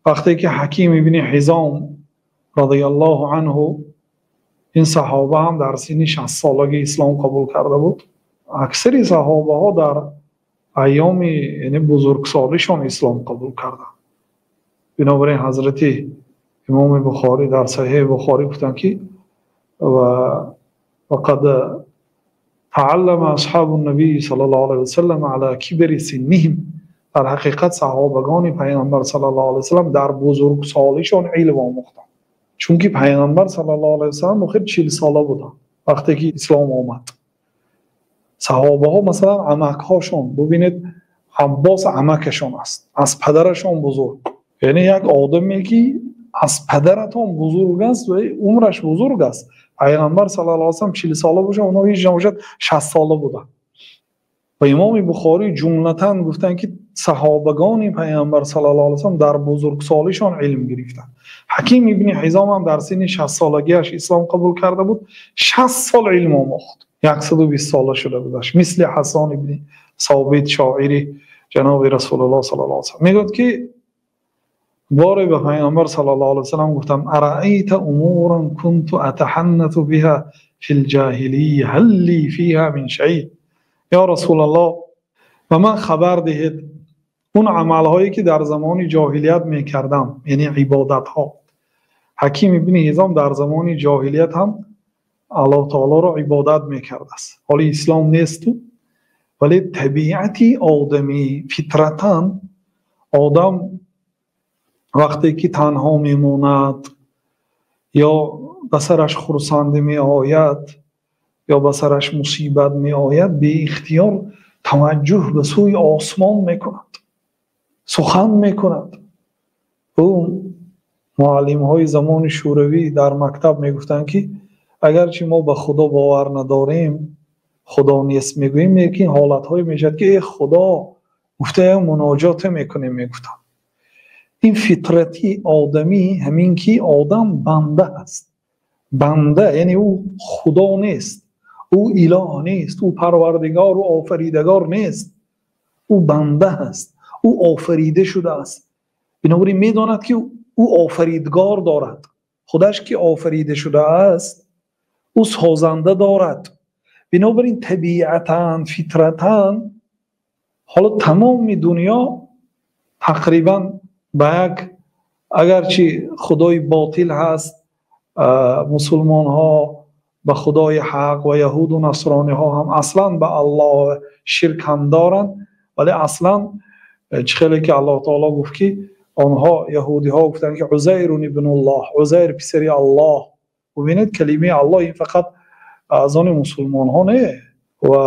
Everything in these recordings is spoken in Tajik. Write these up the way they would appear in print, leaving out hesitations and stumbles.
Вақте ки Ҳаким ибни Ҳизом разияллоҳу анҳу, ин саҳоба ҳам дар синни 60 солагӣ ислом қабул карда буд. Аксари саҳобаҳо дар айёми, яъне бузургсолишон ислом қабул карданд. Бинобар ин ҳазрати имом Бухорӣ дар Саҳеҳи Бухорӣ гуфтанд, ки ва қад тааллама асҳобун набий саллаллоҳу алайҳи васаллам ала кибри синниҳим. Дар ҳақиқат саҳобагони Паёмбар саллаллоҳу алайҳи васаллам дар бузургсолишон илм омӯхтанд. Чунки Паёмбар саллаллоҳу алайҳи васаллам охир 40 сола буданд вақте ки ислом омад. Саҳобаҳо, масалан, амакҳошон, бубинед, Аббос амакашон аст, аз падарашон бузург. Яъне як одаме ки аз падаратон бузург аст ва умраш бузург аст. Паёмбар саллаллоҳу алайҳи васаллам 40 сола бошад, онҳо ҳеҷ набошад 60 сола буданд. Ва имом Бухорӣ ҷумлатан гуфтанд, ки саҳобагони Паёмбар саллаллоҳу алайҳи васаллам дар бузургсолишон илм гирифтанд. Ҳаким ибни Ҳизом ҳам дар синни 60 солагиаш ислом қабул карда буд, 60 сол илм омӯхт. 120 сола шуда будаш. Мисли Ҳасан ибни Собит, шоири ҷаноби Расулуллоҳ саллаллоҳу алайҳи васаллам. Мегӯяд, ки боре ба Паёмбар саллаллоҳу алайҳи васаллам гуфтам: араайта умуран кунту атаҳаннату биҳа фил ҷоҳилийя ҳал ли фиҳа мин шай. Ё Расулуллоҳ, ба ман хабар диҳед он амалҳое ки дар замони ҷоҳилият мекардам, яъне ибодатҳо. Ҳаким ибни Ҳизом дар замони ҷоҳилият ҳам Аллоҳ таолоро ибодат мекардааст. Ҳоли ислом несту, вале табиати одамӣ фитратан одам вақте ки танҳо мемонад ё ба сараш хурсандӣ меояд ё ба сараш мусибат меояд, беихтиёр таваҷҷӯҳ ба сӯи осмон мекунад, сухан мекунад. Ӯ муаллимҳои замони шӯравӣ дар мактаб мегуфтанд, ки агарчи мо ба Худо бовар надорем, Худо нест мегӯем, лекин ҳолатҳое мешавад, ки эй Худо гуфта муноҷоте мекунем, мегуфтанд. Ин фитрати одамӣ ҳамин ки одам банда аст. Банда яъне ӯ Худо нест, ӯ илоҳ нест, ӯ парвардигор ва офаридагор нест, ӯ банда аст, ӯ офарида шудааст. Бинобар ин медонад, ки ӯ офаридгор дорад. Худаш ки офарида шудааст, ӯ созанда дорад. Бинобар ин табиатан, фитратан ҳоло тамоми дунё тақрибан ба як, агарчи худои ботил ҳаст, мусулмонҳо ба худои ҳақ ва яҳуду насрониҳо ҳам аслан ба Аллоҳ ширк ҳам доранд, вале аслан чӣ хеле ки Аллоҳ таоло гуфт, ки онҳо яҳудиҳо гуфтанд, ки Узайрун ибнуллоҳ, Узайр писари Аллоҳ. Бубинед, калимаи Аллоҳ ин фақат аз они мусулмонҳо не. Ва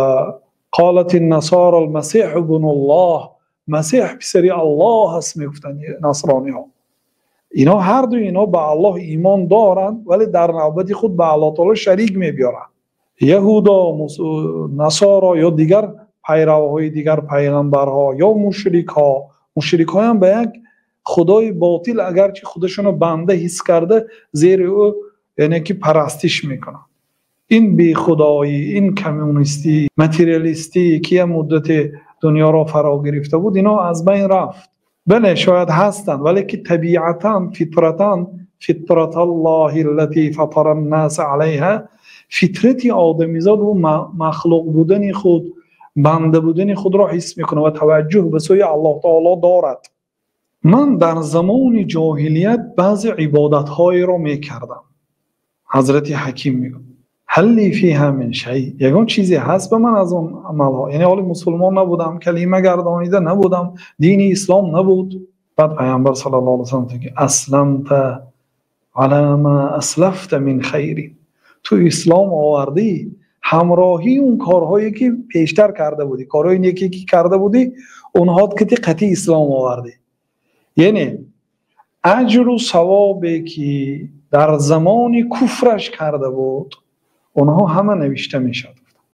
қолат насоро алмасиҳ ибнуллоҳ, Масеҳ писари Аллоҳ аст, мегуфтанд насрониҳо. Ино ҳар ду ино ба Аллоҳ имон доранд, вале дар навбати худ ба Аллоҳ таоло шарик мебиёранд. Яҳудо, насоро ё дигар пайравҳои дигар пайғамбарҳо ё мушрикҳо, мушрикҳоям ба як худои ботил агарчи худашонро банда ҳис карда, зери ӯ яъне ки парастиш мекунанд. Ин бехудоӣ, ин коммунистӣ, материалистӣ ки як муддате дунёро фаро гирифта буд, ино аз байн рафт. Бале, шояд ҳастанд, вале ки табиатан, фитратан, фитраталлоҳи аллатӣ фатара ннаса алайҳа, фитрати одамизод ӯ махлуқ будани худ, банда будани худро ҳис мекунад ва таваҷҷӯҳ ба сӯи Аллоҳ таоло дорад. Ман дар замони ҷоҳилият баъзе ибодатҳоеро мекардам. Ҳазрати Ҳаким мегӯяд: ҳал ли фиҳа мин шай, ягон чизе ҳаст ба ман аз он амалҳо? Яъне ҳоле мусулмон набудам, калима гардонида набудам, дини ислом набуд. Баъд Паёмбар саллаллоҳу алайҳи васаллам гуфт, ки асламта ала ма аслафта мин хайри, ту ислом овардӣ ҳамроҳии он корҳое ки пештар карда будӣ, корҳои неке ки карда будӣ, онҳо ки қатъи ислом овардӣ. Яъне аҷру савобе ки дар замони куфраш карда буд, онҳо ҳама навишта мешавад.